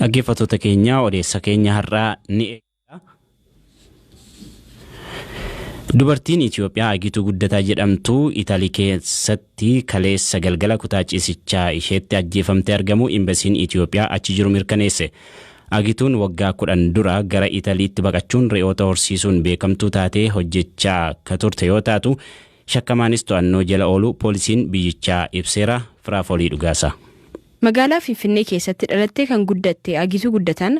Dhaggeeffattoota keenya, odeessa keenya har'aa ni eegala. Dubartiin Itoophiyaa Agituu Guddataa jedhamtu Italii keessatti kaleessa galgala kutaa ciisichaa isheetti ajjeefamtee argamu imbasiin Itoophiyaa achi jiru mirkaneesse. Agituun waggaa 10 dura gara Italiitti baqachuun re'oota horsiisuun beekamtuu taatee hojjechaa akka turte yoo taatu, shakkamaanis to'annoo jala oolu poolisiin biyyichaa ibseera. Firaafolii Dhugaasaa. Magaalaa Finfinnee keessatti dhalattee kan guddatte Agituu Guddataan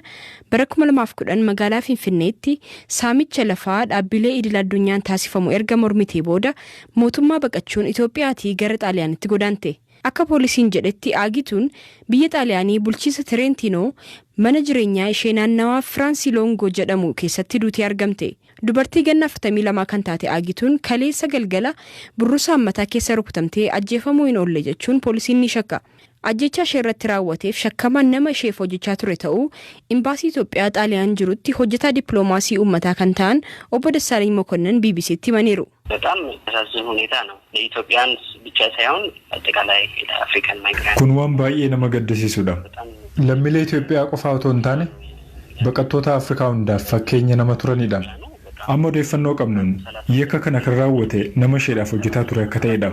bara 2010 magaalaa Finfinneetti saamicha lafaa dhaabbilee idil addunyaan taasifamu erga mormitee booda mootummaa baqachuun Itoophiyaatii gara Xaaliyaanitti godaante. Akka poolisiin jedhetti, Agituun biyya Xaaliyaanii bulchiinsa Tireentiinoo mana jireenyaa ishee naannawaa Firaansii Loongoo jedhamu keessatti duutee argamte. Dubartii ganna 42 kan taate Agituun kaleessa galgala burrusaan mataa keessa rukutamtee ajjeefamuu hin oolle jechuun poolisiin ni shakka. Ajjechaa ishee irratti raawwateef shakkamaan nama isheef hojjechaa ture ta'uu Imbaasii Itoophiyaa Xaaliyaan jirutti hojjetaa dippiloomaasii uummataa kan ta'an obbo Dassaalany Mokonnon BBCtti himaniiru. በጣም የሚያሳዝን ሁኔታ ነው። ለኢትዮጵያን ብቻ ሳይሆን አጠቃላይ ለአፍሪካን ማይግራንት Kun waan baay'ee nama gaddisiisudha. Lammiilee Itoophiyaa qofaa otoo hin taane, baqattoota Afrikaa hundaaf fakkeenya nama turanidha. Amma odeeffannoo qabnuun yakka kana kan raawwate nama isheedhaaf hojjetaa ture akka ta'edha.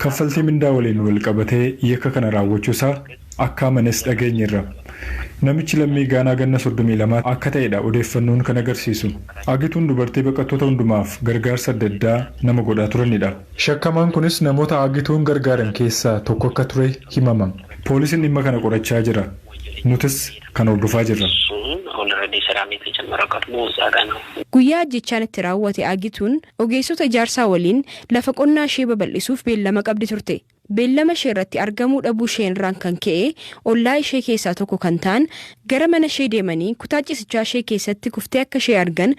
Kaffaltii mindaa waliin wal qabatee yakka kana raawwachuusaa akka amanes dhageenyerra. Namichi lammii Gaanaa ganna 32 akka ta'edha odeeffannoon kan agarsiisu. Agituun dubartii baqattoota hundumaaf gargaarsa adda addaa nama godhaa turanidha. Shakkamaan kunis namoota Agituun gargaaran keessaa tokko akka ture himama. Poolisiin dhimma kana qorachaa jira. Nutis kan hordofaa jirra. ኦልሬዲ ስራም የተጀመረው ቀድሞ እዛ ጋ ነው። Guyyaa ajjechaan itti raawwate Agituun ogeessota ijaarsaa waliin lafa qonnaa ishee babal'isuuf beellama qabdi turte. Beellama ishee irratti argamuu dhabuu isheen irraan kan ka'e ollaa ishee keessaa tokko kan ta'an gara mana ishee deemanii kutaa ciisichaa ishee keessatti kuftee akka ishee argan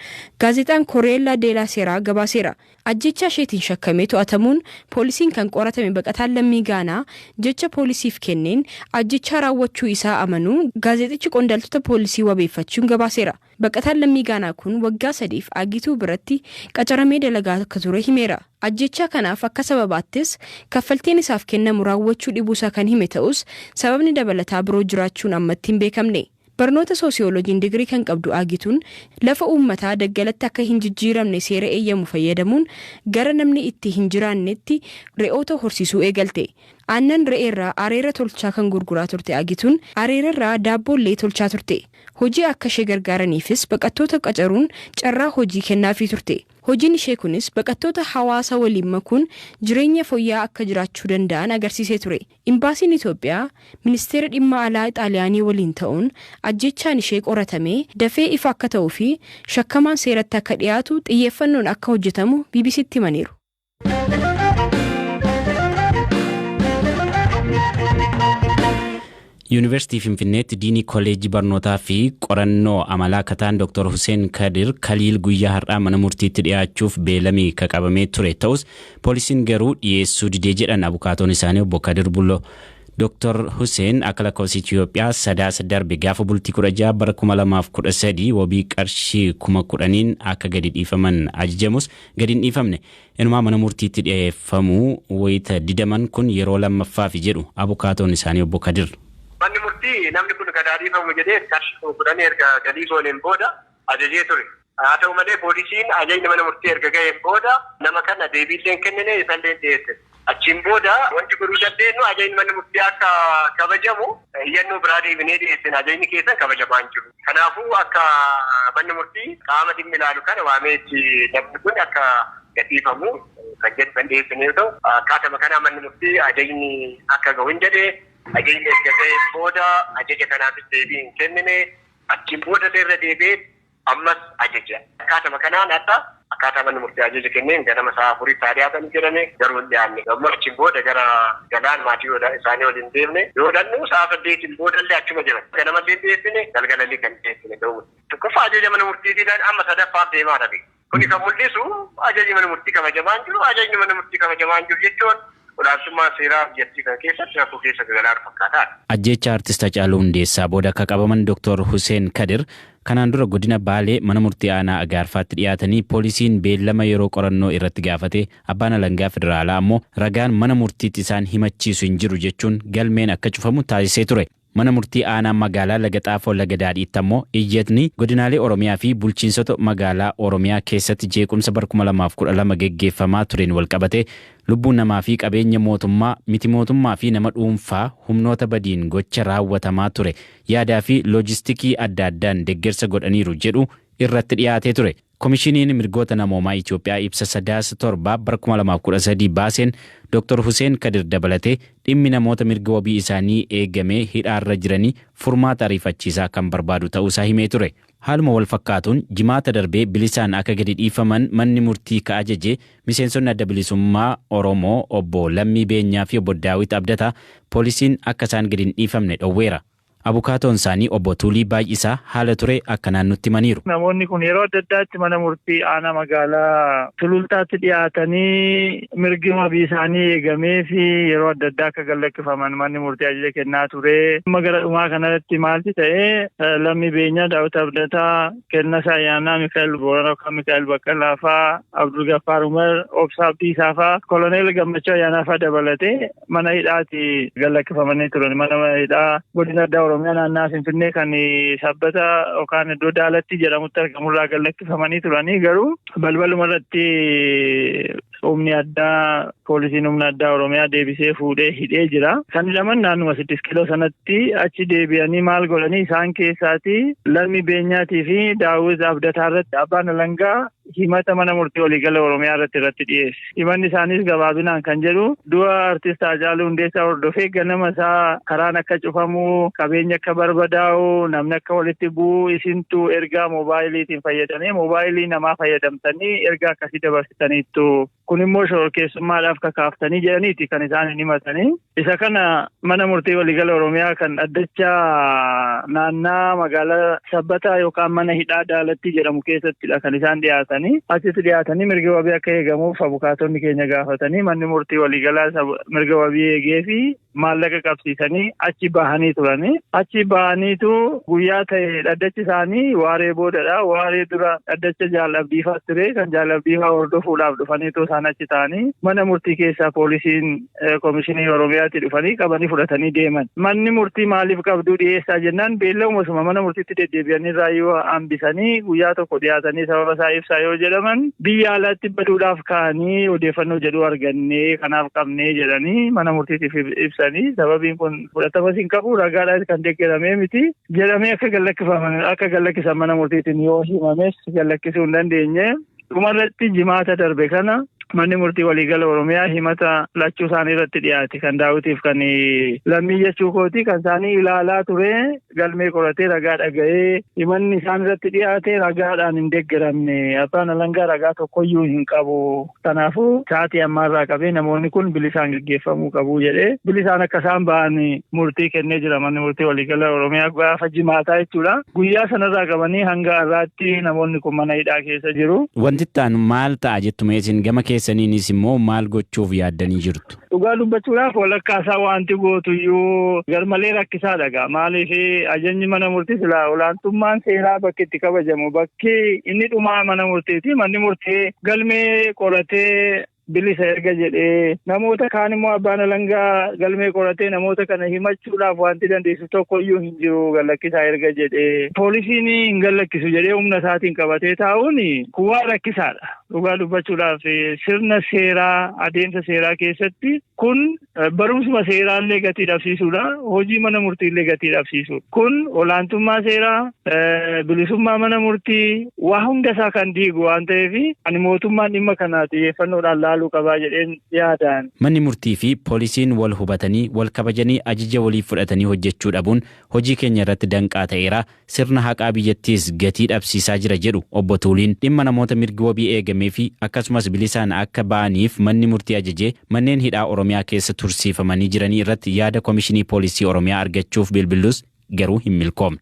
gaazexaan Koreellaa Deelaa Seeraa gabaaseera. Ajjechaa isheetiin shakkamee to'atamuun poolisiin kan qoratame baqataan lammii Gaanaa jecha poolisiif kenneen ajjechaa raawwachuu isaa amanuu gaazexichi qondaaltota poolisii wabeeffachuun gabaaseera. Baqataan lammii Gaanaa kun waggaa 3f Agituu biratti qacaramee dalagaa akka ture himeera. Ajjechaa kanaaf akka sababaattis kaffaltiin isaaf kennamu raawwachuu dhibuusaa kan hime ta'us, sababni dabalataa biroo jiraachuun ammatti hin beekamne. Barnoota soosiyooloojiin digirii kan qabdu Agituun lafa uummataa daggalatti akka hin jijjiiramne seera eeyyamu fayyadamuun gara namni itti hin jiraannetti re'oota horsiisuu eegalte. Aannan re'eerraa areera tolchaa kan gurguraa turte Agituun areerarraa daabboollee tolchaa turte. Hojii akka ishee gargaaraniifis baqattoota qacaruun carraa hojii kennaafii turte. Hojiin ishee kunis baqattoota hawaasa waliin makuun jireenya fooyya'aa akka jiraachuu danda'an agarsiisee ture. Imbaasiin Itoophiyaa ministeera dhimma alaa Xaaliyaanii waliin ta'uun ajjechaan ishee qoratamee dafee ifa akka ta'uu fi shakkamaan seeratti akka dhiyaatu xiyyeeffannoon akka hojjetamu BBCtti himaniiru. Yuunivarsiitii Finfinneetti diinii kolleejjii barnootaa fi qorannoo amalaa akka ta'an Dr. Hussein Kadir Kaliil guyyaa har'aa mana murtiitti dhiyaachuuf beelamii ka qabamee ture ta'us, poolisiin garuu dhiyeessuu didee jedhan abukaatoon isaanii obbo Kadir Bullo. Dr. Hussein akka lakkoofsa Itoophiyaa Sadaasa darbe gaafa bultii 16 bara 2013 wabii qarshii 10,000n akka gadi dhiifaman ajajamus gadi hin dhiifamne. Inumaa mana murtiitti dhiyeeffamuu wayita didaman kun yeroo lammaffaafi jedhu abukaatoon isaanii obbo Kadir. Manni murtii namni kun gad haa dhiifamu jedhee qarshii 10,000 erga galii gooneen booda ajajee ture. Haa ta'u malee, poolisiin ajajni mana murtii erga gaheen booda nama kana deebiillee hin kennine, isallee hin dhiyeessine. Achiin booda wanti godhuu dandeenyu ajajni manni murtii akka kabajamu iyyannoo biraa deebinee dhiyeessine, ajajni keessan kabajamaa hin jiru. Kanaafuu akka manni murtii qaama dhimmi ilaalu kana waamee itti namni kun akka gadhiifamu kan jedhu kan dhiyeessine yoo ta'u, akkaatama kanaa manni murtii ajajni akka gahu hin jedhe. Ajajni erga gaheen booda ajaja kanaafis deebii hin kennine. Achiin booda irra deebi'ee ammas ajaja. Akkaatama kanaan har'a akkaataa manni murtii ajaja kenneen ganama sa'a 4tti haa dhiyaatan jedhame, garuu hin dhiyaanne. Ammoo achiin booda gara Galaan maatii isaanii waliin deemne yoo dhannu sa'a 8n boodallee achuma jiran. Ganamallee hin dhiyeessine, galgalallee kan dhiyeessine ta'uu. Tokkoffaa ajaja mana murtiitiidhaan amma sadaffaaf deemaa dhabe. Kuni kan mul'isu ajajni mana murtii kabajamaa hin jiru. Ajajni mana murtii kabajamaa hin jiru jechuun olaantummaan seeraa biyyattii kana keessatti rakkoo keessa galaa jiru fakkaataadha. Ajjeechaa Artist Hacaaluu Hundeessaa booda akka qabaman Dr. Huseen Kadir kanaan dura godina Baalee mana murtii aanaa Agaarfaatti dhiyaatanii poolisiin beellama yeroo qorannoo irratti gaafate abbaan alangaa federaalaa ammoo ragaan mana murtiitti isaan himachiisu hin jiru jechuun galmeen akka cufamu taasisee ture. Mana murtii aanaa magaalaa Laga Xaafoo Laga Daadhiitti ammoo iyyatni godinaalee Oromiyaa fi bulchiinsota magaalaa Oromiyaa keessatti jeequmsa bara 2012 geggeeffamaa tureen walqabate lubbuun namaa fi qabeenya mootummaa, miti mootummaa fi nama dhuunfaa humnoota badiin gocha raawwatamaa ture yaadaa fi loojistikii adda addaan deeggarsa godhaniiru jedhu irratti dhiyaatee ture. Komishiniin mirgoota namoomaa Itoophiyaa ibsa Sadaasa 7 bara 2013 baaseen Dr. Hussein Kadir dabalatee dhimmi namoota mirga wabii isaanii eegamee hidhaarra jiranii furmaata ariifachiisaa kan barbaadu ta'uusaa himee ture. Haaluma wal fakkaatuun Jimaata darbee bilisaan akka gadi dhiifaman manni murtii ka ajaje miseensonni Adda Bilisummaa Oromoo obbo Lammii Beenyaa fi obbo Daawit Abdataa poolisiin akka isaan gadi hin dhiifamne dhowweera. Abukaatoon isaanii obbo Tuulii Baay'isaa haala ture akkanaan nutti himaniiru. Namoonni kun yeroo adda addaatti mana murtii aanaa magaalaa Sulultaatti dhiyaatanii mirgi wabii isaanii eegamee fi yeroo adda addaa akka gallakkifaman manni murtii ajaja kennaa ture. Amma gara dhumaa kanarratti maalti ta'e, Lammii Beenyaa, Daawit Abdataa, Kennasaa Ayyaanaa, Mikaa'el Booranaa yookaan Mikaa'el Baqqalaa fa'aa, Abdul Gaffaar Umar, Obsaa Abdiisaa fa'aa, Koloneel Gammachuu Ayyaanaa fa'aa dabalatee mana hidhaatti gallakkifamanii turan. Mana hidhaa godina addaa Oromiyaa naannaa Finfinnee kan Sabbata yookaan iddoo Daalatti jedhamutti argamurraa gallakkifamanii turanii, garuu balbaluma irratti humni addaa, poolisiin humna addaa Oromiyaa deebisee fuudhee hidhee jira. Kan hidhaman naannuma 6 kiiloo sanatti. Achi deebi'anii maal godhanii, isaan keessaati Lammii Beenyaatii fi Daawit Abdataa irratti abbaan alangaa himata mana murtii waliigala Oromiyaa irratti dhiyeesse. Himanni isaaniis gabaabinaan kan jedhu, du'a artist Haacaaluu Hundeessaa hordofee ganama isaa karaan akka cufamu, qabeenya akka barbadaa'u, namni akka walitti bu'u isintu ergaa moobaayiliitiin fayyadamee, moobaayilii namaa fayyadamtanii ergaa akkasii dabarsitaniittu. Kun immoo shororkeessummaadhaaf kakaaftanii jedhaniiti kan isaan hin himatanii. Isa kana mana murtii waliigala Oromiyaa kan dhaddacha naannaa magaalaa Sabbataa yookaan mana hidhaa Daalatti jedhamu keessattidha kan isaan dhiyaatanii. Achitti dhiyaatanii mirga wabii akka eegamuuf abukaatonni keenya gaafatanii, manni murtii waliigalaa mirga wabii eegee fi maallaqa qabsiisanii achi bahanii turanii. Achi bahaniitu guyyaa ta'e dhaddachi isaanii waaree boodadha. Waaree dura dhaddacha Jaalabdiifaa ture, kan Jaalabdiifaa hordofuudhaaf dhufaniitu isaan achi ta'anii mana murtii keessaa poolisiin komishinii Oromiyaatti dhufanii qabanii fudhatanii deeman. Manni murtii maaliif qabduu, dhiyeessaa jennaan, beellamuma suma mana murtiitti deddeebi'anii raayyuu hambisanii guyyaa tokko dhiyaatanii sababa isaa ibsaa yoo jedhaman, biyya alaatti baduudhaaf ka'anii odeeffannoo jedhu argannee kanaaf qabnee jedhanii mana murtiitiif ibsanii, sababiin kun fudhatamas hin qabu, ragaadhaan kan deeggaramee miti jedhamee akka gallakkisan mana murtiitiin yoo himames gallakkisuu hin dandeenye. Dhumarratti Jimaata darbe kana manni murtii waliigala Oromiyaa himata lachuu isaanii irratti dhiyaate, kan Daawitiif kan Lammii jechuu kooti, kan isaanii ilaalaa ture, galmee qoratee ragaa dhaga'ee, himanni isaan irratti dhiyaate ragaadhaan hin deeggaramne, abbaan alangaa ragaa tokkoyyuu hin qabu, kanaafuu sa'aatii ammaarraa qabee namoonni kun bilisaan gaggeeffamuu qabu jedhee bilisaan akka isaan ba'an murtii kennee jira manni murtii waliigala Oromiyaa gaafa Jimaataa jechuudha. Guyyaa sanarraa qabanii hanga har'aatti namoonni kun mana hidhaa keessa jiru. Wanti ta'an maal ta'a jettu isin gama keessaniinis immoo maal gochuuf yaaddanii jirtu? Dhugaa dubbachuudhaaf walakkaa isaa wanti gootuyyuu garmalee rakkisaadha gaa. Maaliif, ajajni mana murtii silaa olaantummaan seeraa bakki itti kabajamu bakki inni dhumaa mana murtiiti. Manni murtii galmee qoratee bilisa erga jedhee, namoota kaan immoo abbaan alangaa galmee qoratee namoota kana himachuudhaaf wanti dandeessu tokko iyyuu hin jiru, gallakkisaa erga jedhee, poolisiin hin gallakkisu jedhee humna isaatiin qabatee taa'uun kuwaa rakkisaadha. Dhugaa dubbachuudhaaf sirna seeraa, adeemsa seeraa keessatti kun barumsuma seeraallee gatii dhabsiisuudha. Hojii mana murtiillee gatii dhabsiisuudha. Kun olaantummaa seeraa, bilisummaa mana murtii, waa hunda isaa kan diigu waan ta'eef, ani mootummaan dhimma kana xiyyeeffannoodhaan laaluu qabaa jedheen yaadaan. Manni murtii fi poolisiin wal hubatanii, wal kabajanii, ajaja walii fudhatanii hojjechuu dhabuun hojii keenya irratti danqaa ta'eera. Sirna haqaa biyyattiis gatii dhabsiisaa jira jedhu obbo Tuuliin. Dhimma namoota mirgi wabii eegamee fi akkasumas bilisaan akka ba'aniif manni murtii ajajee manneen hidhaa Oromiyaa keessa tursiifamanii jiranii irratti yaada Komishinii Poolisii Oromiyaa argachuuf bilbillus garuu hin milkoomne.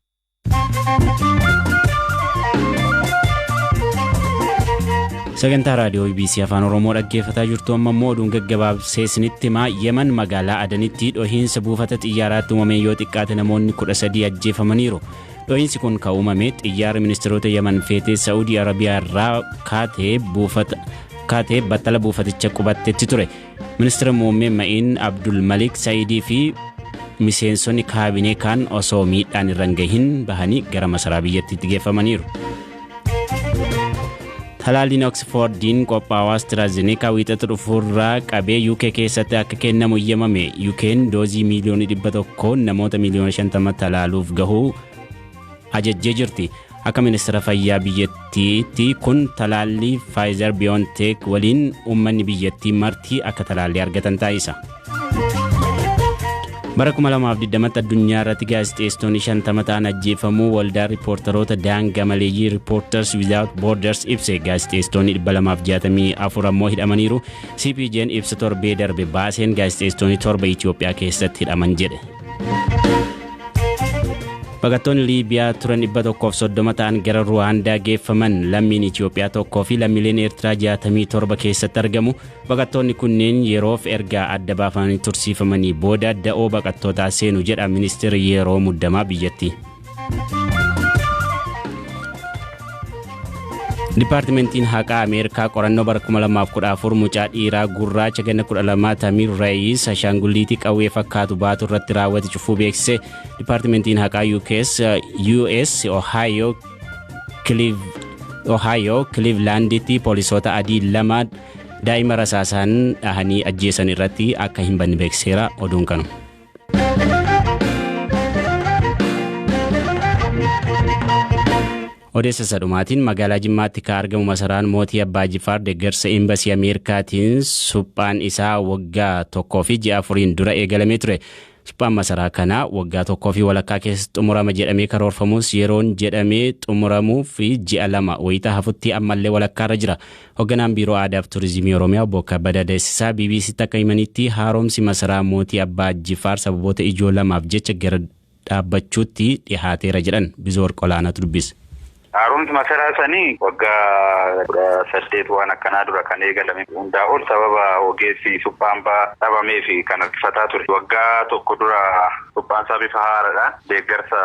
Sagantaa raadiyoo BBC Afaan Oromoo dhaggeeffataa jirtu. Amma immoo oduun gaggabaabsee isinitti himaa. Yemen magaalaa Adanitti dhohiinsa buufata xiyyaaraatti uumame yoo xiqqaate namoonni 13 ajjeefamaniiru. Dhohiinsi kun kan uumame xiyyaara ministeerota Yemen feetee Saa'udii Arabiyaa irraa kaatee buufata kaatee battala buufaticha qubattetti ture. Ministeera muummee Ma'iin Abdul Malik Sa'iidii fi Miseensonni kaabinee kaan osoo miidhaan irra hin gahin bahanii gara masaraa biyyattiitti geeffamaniiru. Talaalliin Oksfoordiin qophaa'u AstraZeneca Wiixata dhufuurraa qabee UK keessatti akka kennamu eeyyamame. UK'n doozii miiliyoona 100 namoota miiliyoona 50 talaaluuf gahuu ajajjee jirti. Akka ministeera fayyaa biyyattiitti kun talaallii Pfizer BioNTech waliin uummanni biyyattii marti akka talaallii argatan taasisa. Bara 2020tti addunyaa irratti gaazexeessitoonni 50 ta'an ajjeefamuu waldaa riippoortaroota daangaa maleeyyii Reporters Without Borders ibse. Gaazexeessitoonni 264 ammoo hidhamaniiru. CPJ'n ibsa torbee darbe baaseen gaazexeessitoonni 7 Itoophiyaa keessatti hidhaman jedhe. Baqattoonni Liibiyaa turan 130 ta'an gara Ruwaandaa geeffaman. Lammiin Itoophiyaa tokkoo fi lammiileen Eertiraa 67 keessatti argamu. Baqattoonni kunneen yeroof erga adda baafamanii tursiifamanii booda da'oo baqattootaa seenu jedha ministeerri yeroo muddamaa biyyattii. Dipaartimentiin Haqaa Ameerikaa qorannoo bara 2014 mucaa dhiiraa gurraacha ganna 12 Tamiir Reeyis ashaangulliitii qawwee fakkaatu baatu irratti raawwate cufuu beeksise. Dipaartimentiin Haqaa US Ohio Clevelanditti poolisoota adii lama daa'ima rasaasaan dhahanii ajjeesan irratti akka hin banne beeksiseera. Oduun kanu. Odeessa sadhumaatiin, magaalaa Jimmaatti kan argamu masaraan mootii Abbaa Jifaar deeggarsa Imbasii Ameerikaatiin suphaan isaa waggaa 1 fi ji'a 4n dura eegalamee ture. Suphaan masaraa kanaa waggaa tokkoo fi walakkaa keessatti xumurama jedhamee karoorfamus, yeroon jedhamee xumuramuu fi ji'a 2 wayitaa hafutti ammallee walakkaarra jira. Hoogganaan Biiroo Aadaa fi Turizimii Oromiyaa Obbo Kabbada Deessisaa BBCtti akka himanitti, haaromsi masaraa mootii Abbaa Jifaar sababoota ijoo lamaaf jecha gara dhaabbachuutti dhihaateera jedhan. Bizoor Qolaanatu dubbise. Haaromsi masaraa sanii waggaa 18 waan akkanaa dura kan eegalame, hundaa ol sababa ogeessi suphaan dhabamee fi kan harkifataa ture. Waggaa tokko dura suphaan isaa bifa haaraadhaan deeggarsa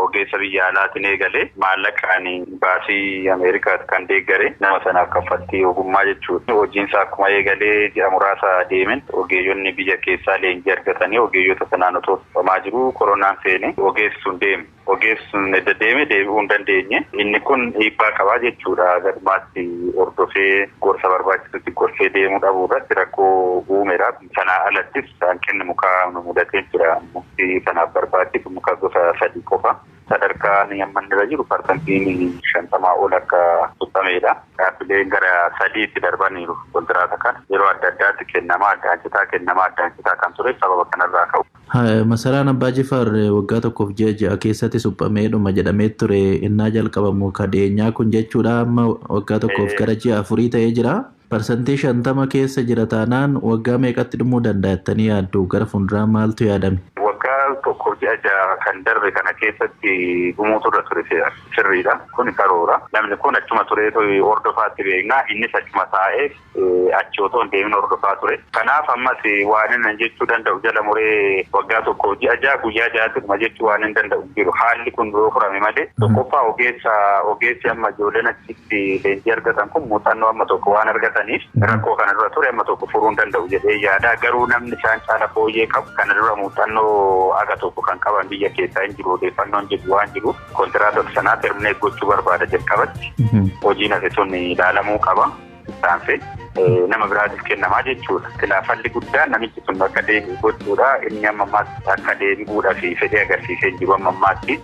ogeessa biyya alaatiin eegale. Maallaqaan baasii Ameerikaatti kan deeggare nama sanaaf kaffaltii ogummaa jechuudha. Hojiin isaa akkuma eegalee ji'a muraasa deemen ogeeyyonni biyya keessaa leenjii argatanii ogeeyyota sanaan otoo suphamaa jiru koronaan seene, ogeessi sun deeme. Ogeessi sun edda deeme deebi'uu hin dandeenye. Inni kun dhiibbaa qabaa jechuudha. Galumaatti hordofee gorsa barbaachisutti gorsee deemuu dhabuu irratti rakkoo uumeera. Sanaa alattis hanqinni mukaa nu mudatee jira. Mukti sanaaf barbaachisu muka gosa sadii qofa. Sadarkaan amma inni irra jiru 50% ol akka suphameedha. Dhaabbileen gara sadiitti darbaniiru kontiraata kana. Yeroo adda addaatti kennamaa addaan citaa, kennamaa addaan citaa kan ture sababa kanarraa ka'u. Masaraan Abbaa Jifaar waggaa tokkoof ji'a 6 keessatti suphamee dhuma jedhamee ture innaa jalqabamu ka dhiyeenyaa kun jechuudha. Amma waggaa tokkoof gara ji'a 4 ta'ee jira. 50% keessa jira taanaan waggaa meeqatti dhumuu danda'a jettanii yaaddu? Gara fuulduraa maaltu yaadame? Waggaa tokkoof ji'a 6 kan darbe kana keessatti dhumuutu irra ture, sirriidha. Kun karoora. Namni kun achuma tureetu hordofaatti beekna. Innis achuma taa'ee achi otoo hin deemin hordofaa ture. Kanaaf ammas waan inni jechuu danda'u jala muree waggaa tokkoof ji'a 6 guyyaa ja'atti dhuma jechuu waan hin danda'u jiru. Haalli kun yoo furame malee, tokkoffaa ogeessa, ogeessi amma ijoolleen achitti leenjii argatan kun muuxannoo amma tokko waan argataniif rakkoo kana dura ture amma tokko furuu hin danda'u jedhee yaada. Garuu namni isaan caala fooyyee qabu, kana dura muuxannoo aga tokko kan qaban biyya keessaa hin jiru odeeffannoon jedhu waan jiru, kontiraatota sanaa terminate gochuu barbaada jalqabatti. Hojiin hafe sun ilaalamuu qaba. Ittaansee nama biraatiif kennamaa jechuudha. Khilaafalli guddaan namichi sun akka deebi'u gochuudha. Inni amma ammaatti akka deebi'uudhaaf fedhii agarsiisee jiru amma ammaatti.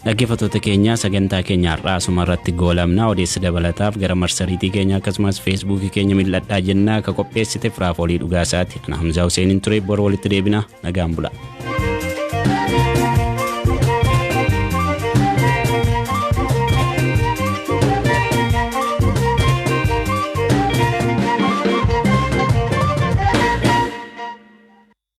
Dhaggeeffattoota keenya, sagantaa keenya har'aa asuma irratti goolamna. Odeessa dabalataaf gara marsariitii keenya akkasumas Feesbuukii keenya mil'adhaa jennaa. Akka qopheessite Firaafoolii Dhugaasaati. Ana Hamzaa Huseeniin ture. Bor walitti deebina, nagaan bula.